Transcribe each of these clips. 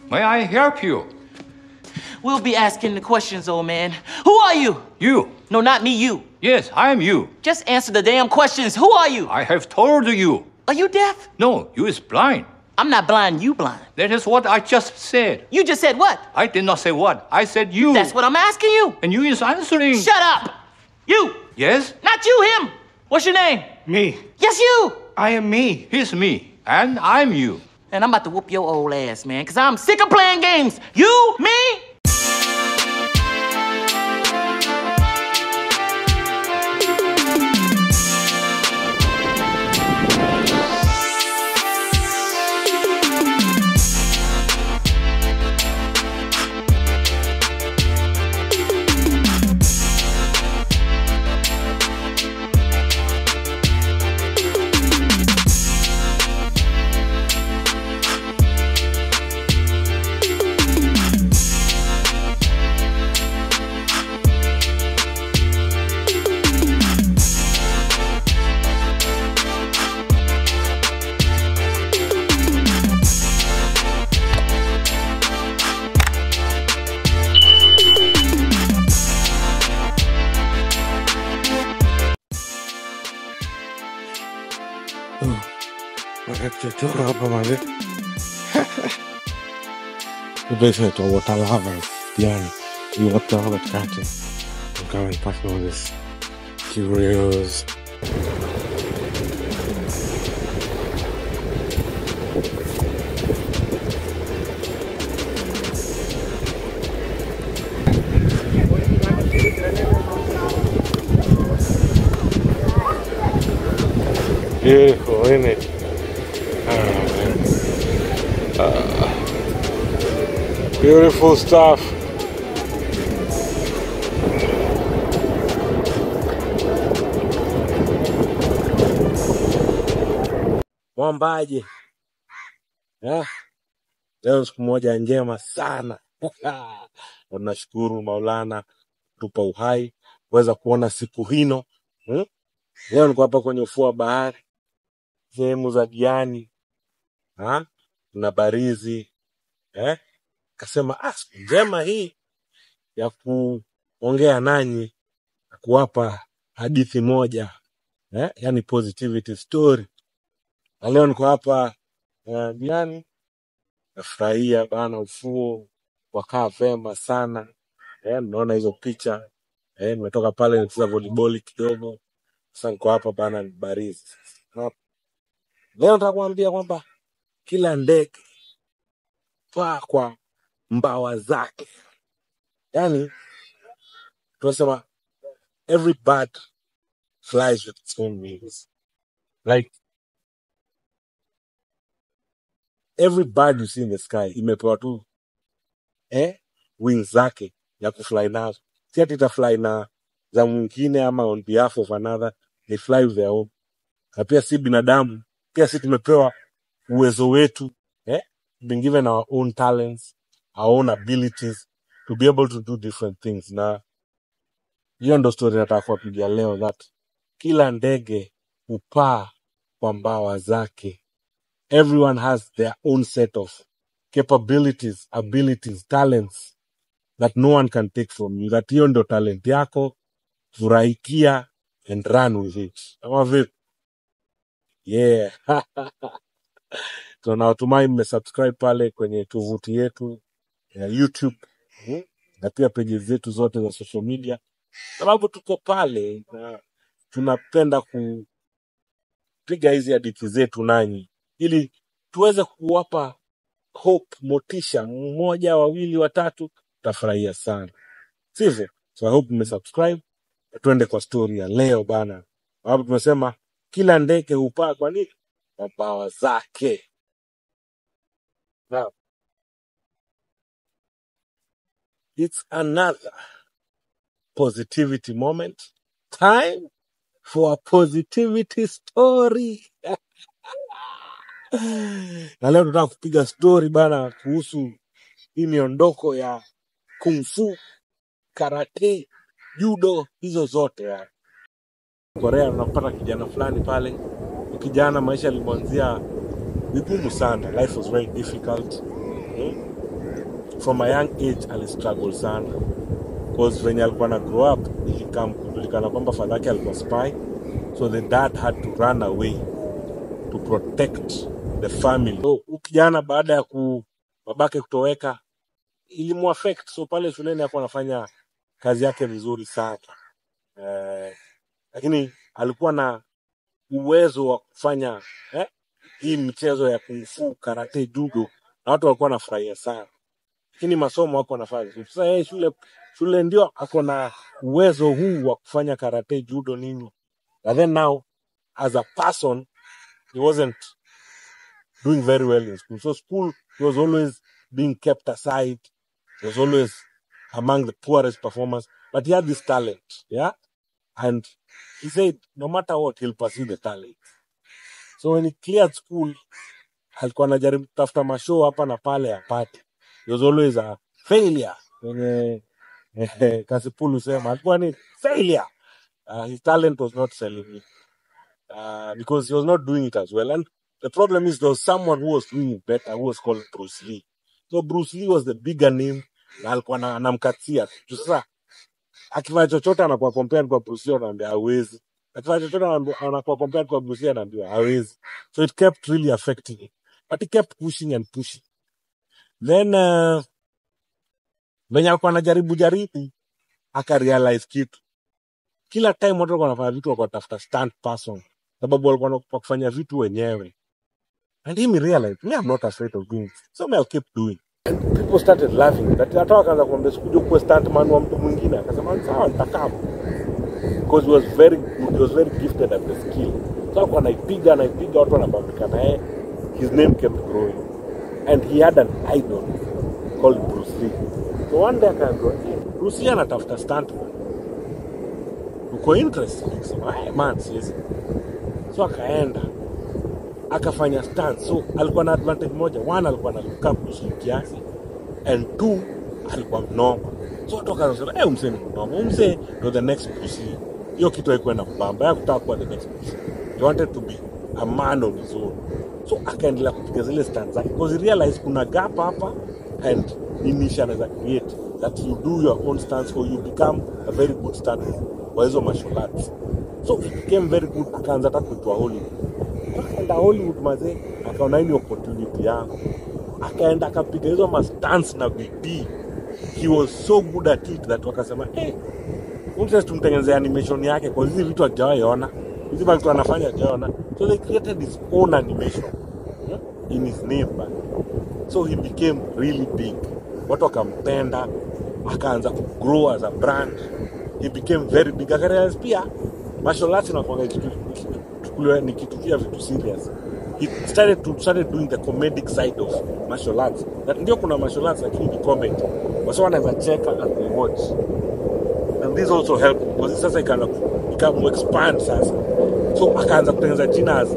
May I help you? We'll be asking the questions, old man. Who are you? You. No, not me, you. Yes, I am you. Just answer the damn questions. Who are you? I have told you. Are you deaf? No, you is blind. I'm not blind, you blind. That is what I just said. You just said what? I did not say what. I said you. That's what I'm asking you. And you is answering. Shut up. You. Yes? Not you, him. What's your name? Me. Yes, you. I am me. He's me, and I'm you. And I'm about to whoop your old ass, man, because I'm sick of playing games. You, me. Chochoro hapa manze. The place inaitwa Water Lovers, yani you water hapa katikati. I'm coming back with this curious. Beautiful, isn't it? Beautiful stuff. Mwambaje? Leo siku moja njema sana. Tunashukuru Maulana tupa uhai kuweza kuona siku hino. Leo niko hapa kwenye ufuo wa bahari, sehemu za Diani. Kuna barizi. Kasema siku njema hii ya kuongea nanyi na kuwapa hadithi moja, yani positivity story. Na leo niko hapa Diani, nafurahia bana, ufuo wakaa vema sana. Naona hizo picha. Nimetoka pale nicheza volleyball kidogo. Sasa niko hapa bana barizi. Leo nitakwambia kwamba kila ndege paa kwa mbawa zake. Yani tunasema every bird flies with its own wings. Like every bird you see in the sky imepewa tu wings zake ya kufly nazo. Si ati itafly na za mwingine ama on behalf of another, they fly with their own. Na pia si binadamu, pia si tumepewa uwezo wetu, been given our own talents, our own abilities to be able to do different things. Na hiyo ndo story nataka kuwapigia leo, that kila ndege hupaa kwa mbawa zake. Everyone has their own set of capabilities, abilities, talents that no one can take from you. That hiyo ndo talent yako, furahikia and run with it. Kama vipi? Yeah. So natumai mmesubscribe pale kwenye tovuti yetu ya YouTube na pia pages zetu zote za social media, sababu tuko pale na tunapenda kupiga hizi hadithi zetu nanyi ili tuweze kuwapa hope, motisha. Mmoja, wawili, watatu, tutafurahia sana, sivyo? So I hope mmesubscribe. Tuende kwa story ya leo bana. Hapo tumesema kila ndege hupaa kwa nini? Kwa mbawa zake. Now, it's another positivity moment. Time for a positivity story. Na leo tunataka kupiga story bana kuhusu hii miondoko ya kung fu, karate, judo, hizo zote yani. Korea unapata kijana fulani pale. Kijana maisha yalimwanzia vigumu sana. Life was very difficult. From a young age alistruggle sana, cause venye alikuwa na grow up ilikam kujulikana kwamba father yake alikuwa spy, so the dad had to run away to protect the family. So huyu kijana baada ya ku babake kutoweka ilimuaffect, so pale shuleni hakuwa anafanya kazi yake vizuri sana, lakini alikuwa na uwezo wa kufanya hii mchezo ya kung fu, karate, judo, na watu walikuwa wanafurahia sana, lakini masomo wako wanafanya vizuri. Sasa yeye shule ndio ako na uwezo huu wa kufanya karate, judo, nini, but then now as a person he wasn't doing very well in school. So school, he was always being kept aside. He was always among the poorest performers, but he had this talent, yeah? And he said, no matter what, he'll pursue the talent. So when he cleared school, alikuwa anajaribu kutafuta mashow hapa na pale apate. He was always a failure. Wenye Kasipul sema alikuwa ni failure. His talent was not selling him because he was not doing it as well. And the problem is there was someone who was doing it better, who was called Bruce Lee. So Bruce Lee was the bigger name, na alikuwa anamkatia. Juu sasa akifanya chochote anakuwa compared kwa Bruce Lee, anaambia hawezi. Akifanya chochote anakuwa compared kwa Bruce Lee, anaambiwa hawezi. So it kept really affecting him. But he kept pushing and pushing. Then venye alikuwa anajaribu jaribu, akarealize kitu. Kila time watu walikuwa wanafanya vitu walikuwa wanatafuta stunt person, sababu walikuwa wanaogopa kufanya vitu wenyewe. And him realized, me, I'm not afraid of doing it. So me, I'll keep doing. And people started laughing. That hata wakaanza kumwambia sikuja kuwa stuntman wa mtu mwingine. Akasema sawa, nitakaa. Because he was very good, he was very gifted at the skill. So alikuwa anaipiga, watu wanabambika na yeye. His name kept growing. And he had an idol called Bruce Lee. So one day akaambiwa, hey, Bruce Lee anatafuta stuntman. Uko interested? Akasema, hey, man, siwezi. So akaenda akafanya stunt. So alikuwa na advantage moja. One, alikuwa na look up Bruce Lee kiasi, and two, alikuwa mnoma. So watu wakaanza kusema, msee ni mnoma, msee ndo the next Bruce Lee. Hiyo kitu haikuwa na mbamba, hakutaka kuwa the next Bruce Lee. He wanted to be a man on his own. So akaendelea kupiga zile stunts zake because he realized kuna gap hapa and ni niche anaweza create that you do your own stunts or you become a very good stunt kwa hizo martial arts. So he became very good, akaanza hata kuitwa Hollywood. Akaenda Hollywood mazee, akaona hii ni opportunity yangu. Akaenda akapiga hizo ma stunts na bidii. He was so good at it that wakasema, mse tumtengenezee animation yake kwa hizi vitu hajawahi ona. Hizi vitu anafanya hajawahi ona. So they created his own animation in his name back. So he became really big. Watu wakampenda, akaanza ku grow as a brand. He became very big. Akarealize pia martial arts inakuwa kitu ni kitu pia vitu serious. He started doing the comedic side of martial arts. That ndio kuna martial arts lakini ni comedy. Wasa wanaweza cheka as they watch. And this also helped because sasa ikaanza expand sasa. So akaanza kutengeneza jina as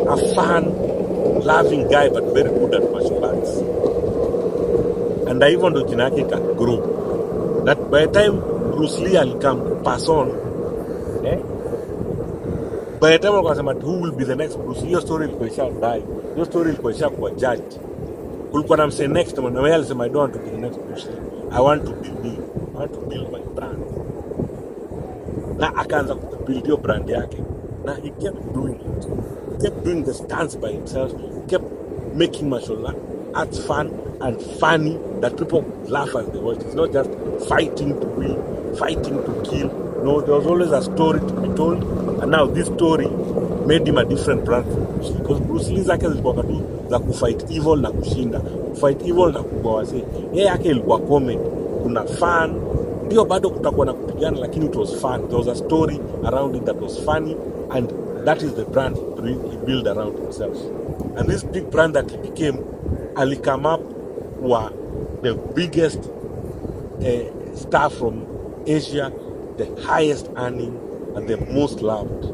a fun loving guy but very good at martial arts. And hivyo ndo jina yake ika grow. That by the time Bruce Lee alikam pass on, by the time walikuwa wanasema who will be the next Bruce Lee, hiyo story ilikuwa isha die. Hiyo story ilikuwa isha kuwa judged. Kulikuwa na msee next man, na yeye alisema I don't want to be the next Bruce Lee. I want to be me. I want to build my brand. Na akaanza kubuild hiyo brand yake. Na he kept doing it. He kept doing the stunts by himself. He kept making martial arts fun and funny that people laugh as they watch. It's not just fighting to win, fighting to kill. No, there was always a story to be told. And now this story made him a different brand from Bruce Lee. Because Bruce Lee zake zilikuwa tu za kufight evil na kushinda, kufight evil na kuua wasee. Yeye yake ilikuwa comedy. Kuna fun. Ndio bado kutakuwa na kupigana, lakini it was fun. There was a story around it that was funny, and that is the brand he built around himself. And this big brand that he became, ali come up were the biggest star from Asia, the highest earning and the most loved.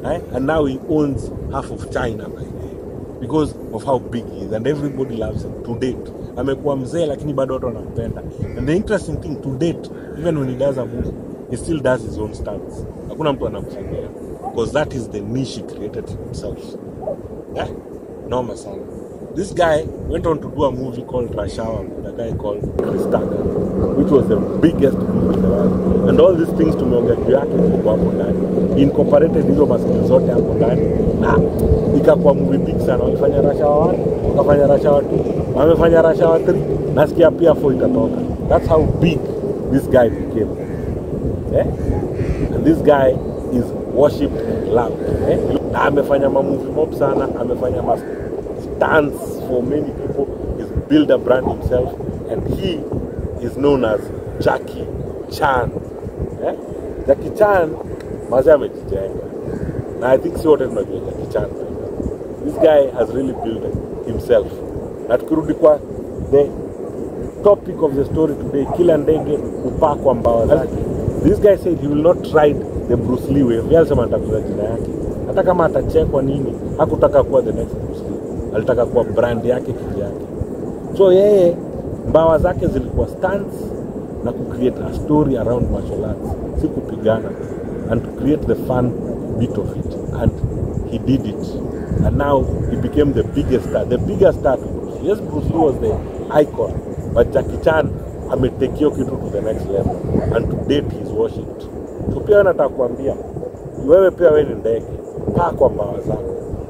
Right? And now he owns half of China by the way, because of how big he is, and everybody loves him to date. Amekuwa mzee lakini bado watu wanampenda. And the interesting thing to date, even when he does a movie, he still does his own stunts. Hakuna mtu anamfanyia, because that is the niche he created for himself. Noma sana. This guy went on to do a movie called Rush Hour with a guy called Chris Tucker, which was the biggest movie in the world. And all these things tumeongea juu yake zilikuwa hapo ndani. Incorporated hizo maskill zote hapo ndani na ikakuwa movie big sana. Walifanya Rush Hour 1, wakafanya Rush Hour 2, wamefanya Rush Hour 3, nasikia pia 4 itatoka. That's how big this guy became. Eh? And this guy is worshipped and loved. Eh? Na amefanya mamovie mob sana, amefanya ma stunts for many people. He's built a brand himself, and he is known as Jackie Chan. Eh? Jackie Chan mazee amejijenga. Na I think si wote tunajua Jackie Chan. This guy has really built himself. Na tukirudi kwa the topic of the story today, kila ndege hupaa kwa mbawa zake. This guy said he will not ride the Bruce Lee wave. Yeye alisema atakuza jina yake. Hata kama atachekwa nini, hakutaka kuwa the next Bruce Lee. Alitaka kuwa brand yake kivyake. So yeye mbawa zake zilikuwa stunts na ku create a story around martial arts, si kupigana, and to create the fun bit of it, and he did it, and now he became the biggest star, the biggest star to Bruce Lee. Yes, Bruce Lee was the icon, but Jackie Chan ametake hiyo kitu to the next level, and to date he is worshipped. So pia nataka kuambia wewe pia, wewe ni ndege, paa kwa mbawa zako.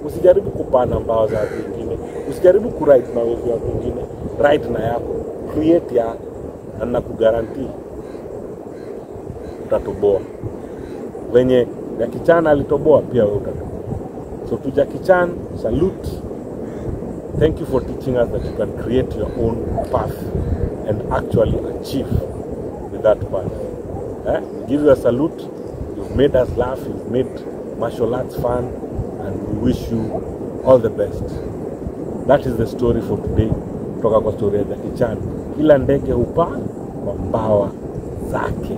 Usijaribu kupaa na mbawa za watu wengine, usijaribu kuride na wave ya watu wengine, ride na yako, create yako, na nakuguarantee utatoboa. Venye Jackie Chan alitoboa, pia wewe utatoboa. So to Jackie Chan, salute. Thank you for teaching us that you can create your own path and actually achieve with that path. Eh? We give you a salute. You've made us laugh. You've made martial arts fun, and we wish you all the best. That is the story for today. Kutoka kwa story ya Jackie Chan. Kila ndege hupaa kwa mbawa zake.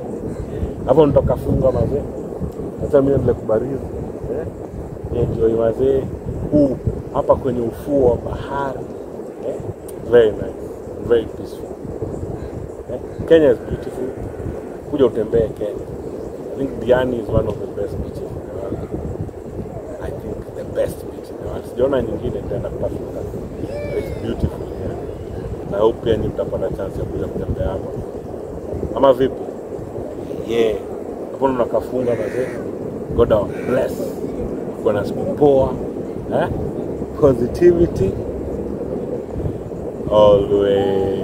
Hapo nitoka funga mazee. Acha mimi niendelee kubarizi. Eh? Enjoy mazee huu hapa kwenye ufuo wa bahari. Eh? Very nice, very peaceful. Eh? Kenya is beautiful. Kuja utembee Kenya. I think Diani is one of the best beaches in the world. I think the best beach in the world. Sijaona nyingine tena kutafuta. But it's beautiful here. Na hope pia nyinyi mtapata chance ya kuja kutembea hapa. Ama vipi? Yeah. Hapo ndo nakafunga mazee. God bless. Kuwa na siku poa. Eh? Positivity always.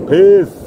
Peace.